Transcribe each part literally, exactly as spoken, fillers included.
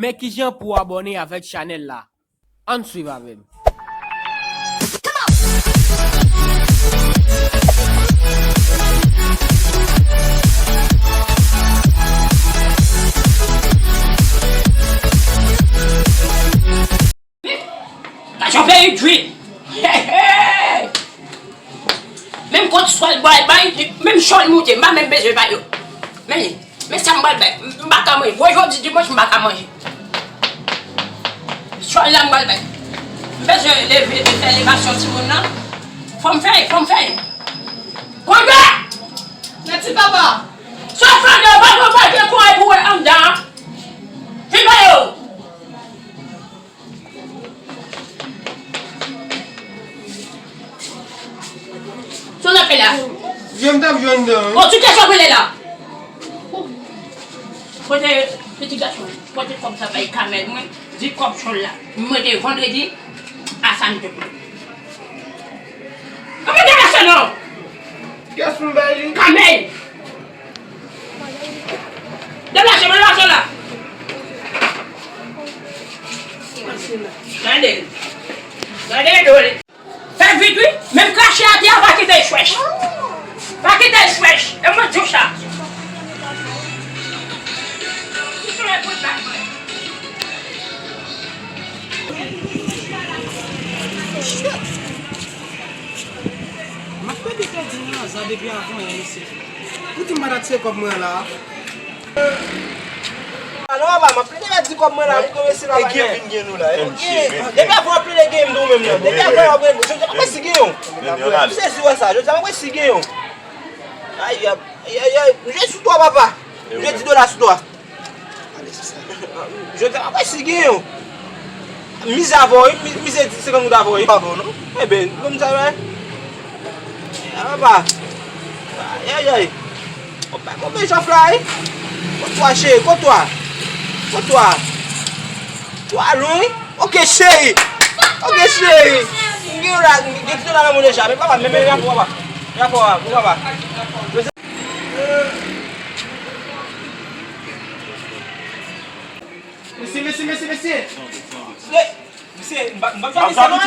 Pè kijan pou w abòne avèk chanèl la? Ann swiv avè m. Gason peyi dri. Hey, hey. Menm kont swa l bay bay, menm chan l moute, m pa menm bezwen bay yo. Men, men sa m pral bay, m pa ka manje. Bon, jodi dimanch, m pa ka manje. Chan la m pral bay. M bezwen leve, fè levasyon timoun nan. Fò m fè, fò m fè. Konbyen? Mèsi, papa. Sa fè de, pa, pa, pa, gen kouray pou wè anndan. Vin ba yo. Sa w ap fè la? Vye m t ap jwe anndan wi. Oh, ti gason rele la. Kote piti gason? Kote kòb sa bay kamèl mwen? Di kòb chòl la. Mwen te vandredi a samdi. Kòman te gason non? Gason bay li. Kamèl. Deplase, deplase la. Gade. Gade do li. Fè vit wi. Menm krache atè a, pa kite l chwèch. Pa kite l chwèch. E mwen di w sa. M ap pede pèdi nan lajan depi avan yè, mesye. Ou di m pa t ap tire kòb mwen la. A non, papa, m ap plede pèdi kòb mwen la, wi, konbyen se la, papa? Gen vin gen nou la, e? Gen. Depi avan w ap plede gen m tou menm nan. Depi avan w ap gen m. Jodi a m ap resi gen yon. M sezi wè sa. Jodi a m ap resi gen yon. Ay, ay, ay, ay, ay. M jwe sou twa, papa. M jwe di dola sou twa. Jodi a, m ap resi gen yon. Mize avè w, wi, mi-, mize senkant goud avè w, wi. Pa bon, non? Eben, konn sa, wi. A, papa. Ay, ay, ay. Ou pa konbyen chòf la, wi? Kote w, cheri? Kote w? Kote w? Ou alon, wi? Ok, cheri. Ok, cheri. M gen yon la, m gen ti dola nan men w deja. Men papa, men, men, men, papa. Men, papa, men, papa. Mesye, mesye, mesye, mesye. Mesye, m pa, m pa m ap jwe avè misye non.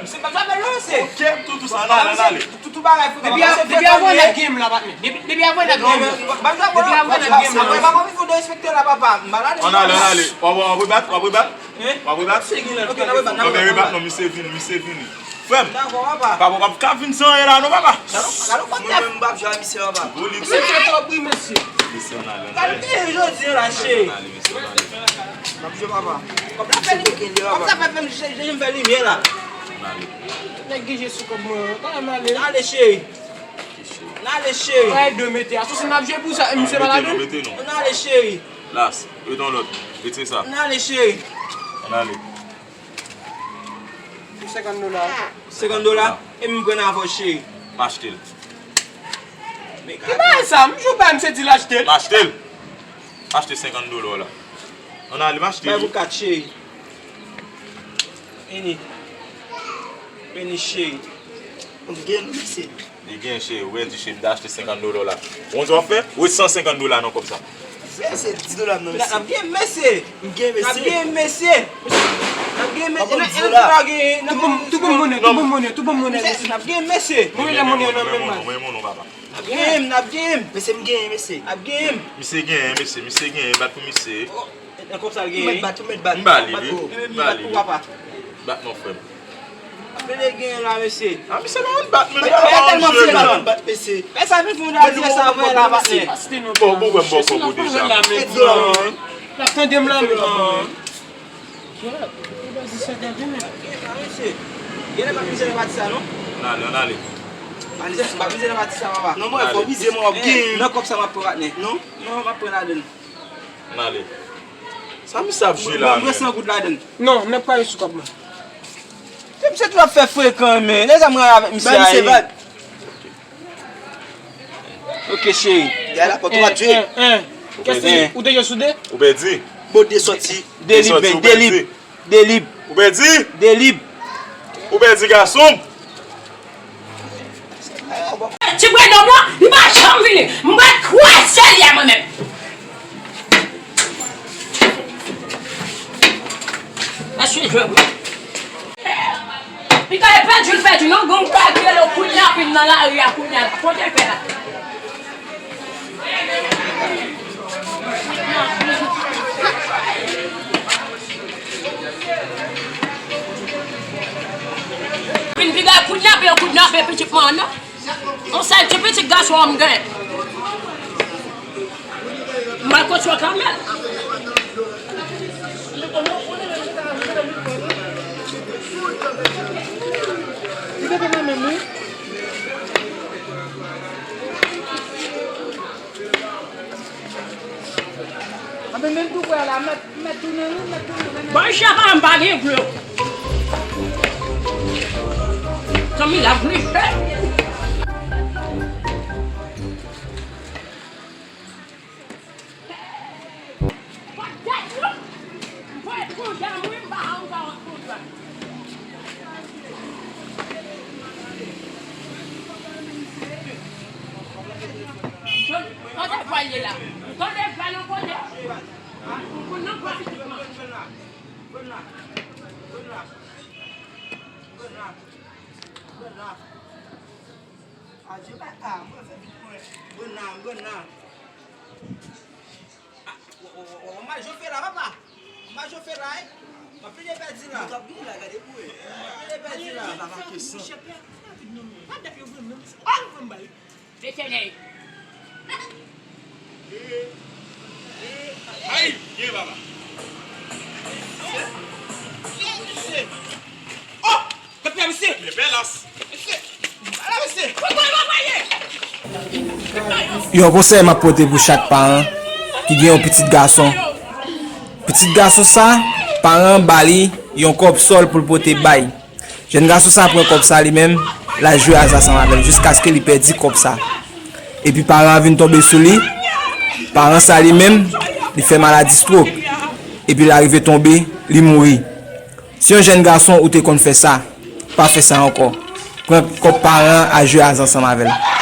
Misye, m pa m ap jwe avè l non, mesye. Ok, m tou, tou sa, ann ale, ann ale. Tou, tou bagay frekant. Depi a-, depi avan n ap gen m la, patnè. Depi, depi avan n ap gen m la. Depi avan n ap gen m la. Mwen pa konn fò derespekte la, papa. M pa la. Ann ale, ann ale. W ap, w ap rebat, w ap rebat? Hein? W ap rebat? Ok, n ap rebat, n ap rebat. Non, men rebat non, misye vini, misye vini. Frè m. Dakò, papa. Papa, w ap ka vin san anyen la non, papa. Gade, gade, mwen menm m p ap jwe a misye, papa. Misye fè twòp bri, mesye. Mesye, ann ale, ann ale. Gade, jodi a la, cheri. Ann ale, mesye, ann ale. M ap jwe, papa. Kòb la fè li, kòb sa fè fè m, je, je, je m fè limyè la. Ann ale. Nèg gen je sou kòb mwen, kanmenm ale. Ann ale, cheri. Ann ale, cheri. Ay, de mete. Asosi n ap jwe pou sa, misye pa la non. Ann ale, cheri. Las, ret yon lòt. Retire sa. Ann ale, cheri. Ann ale. Pou senkant dola. Senkant dola? E m pran avè w, cheri. M achte l. Ki bagay sa? M jwe bay misye di l achte l. M achte l. M achte senkant dola w la. Ann ale, m achte li. Bay pou kat, cheri. Vini. Vini, cheri. M gen, mesye. Li gen, cheri, ou pèdi, cheri, m t achte senkant dola w la. Ou konn sa w ap fè? Ou wè san senkant dola nan kòb sa. Se, se di dola m nan, mesye. N ap gen, mesye. M gen, mesye. N ap gen, mesye. N ap gen, mesye. Tou bon monnen, tou bon monnen, tou bon monnen, mesye. N ap gen, mesye. Mwen gen monnen nan men m. Mwen gen monnen, papa. N ap gen, n ap gen. Mesye, m gen, mesye. N ap gen. Misye gen, mesye, misye gen, bat pou misye. Nan kòb sa l genyen, wi. Ou mèt bat, ou mèt bat. M ba li, wi. M ba li, wi. Bat pou papa. Bat non, frè m. Pede genyen la, mesye. A, misye pa konn bat, men li pa konn jwe, men. Bat, mesye. Pè sa vin fè yon anivèsè avè la, patnè. Bon, bon, bon, bon, bon, deja. L ap tande m la, men. Mesye. Genlè m ap mize nan pati sa, non? Ann ale, ann ale. M ap mize nan pati sa, papa. Non, mwen, fò mize mwen ap gen. Nan kòb sa m ap pran, patnè. Non? Non, m ap pran ladann. Ann ale. Sa misye ap jwe la menm? Mwen san goud ladann. Non, m ap pale sou kòb mwen. Se misye tou ap fè frekan, men. Lè sa mwen avèk misye a ye. Ok, cheri. Dèyè lapòt ou ap jwe. Kèsi, ou te jwe sou de? Ou pèdi. Bon, de sòti. De lib, de lib. De lib. Ou pèdi. De lib. Ou pèdi, gason m. Ti prèdòm lan, li pa janm vini. M pral kraze li a mwen menm. Li ka pèdi, l pèdi non, gen yon kay ki rele w kidnape nan lari a kounye a la. Kote l fè la? Vin piga kidnape, yo kidnape pitit mwen an non. Yon sèl ti pitit gason an m gen. M al kot sou Kamèl. Li te nan menm wi. Anben menm tou kwè la, mèt, mèt tounen wi, mèt tounen, mèt. Bon, chèf, m pa gen dlo. Zanmi la vle fè. Kote pwa l ye la? Tande pwa nan kote? Pou nan pwa pitit mwen. Adye papa, mwen fè vit mwen. Mwen la, mwen la. Ah, w, w, w, w, w majo fè la, papa. W majo fè la, eh. M ap plede pèdi la. Mwen t ap vini la, gade pou wè. M ap plede pèdi la. Papa, kesyon. Monchè, pè, rapid non, men. Pa dat yo vre, men, se pa vre m bay. Etènèl. Ay, ye baba. Oh! Gad pè misye. Men bèlas. Misye. Ala misye. Kote l va ye? Yon konsèy m ap pote pou chak paran ki gen yon pitit gason. Pitit gason sa, paran an ba li yon kòb sòl pou l pote bay. Jèn gason sa pran kòb sa li menm, l al jwe aza ansanm avè l jiskaske li pèdi kòb sa. Epi paran an vin tonbe sou li, paran sa li menm, li fè maladi stwok. Epi l arive tonbe, li mouri. Si yon jèn gason ou te konn fè sa, pa fè sa ankò. Pran kòb paran an al jwe aza ansanm avè l.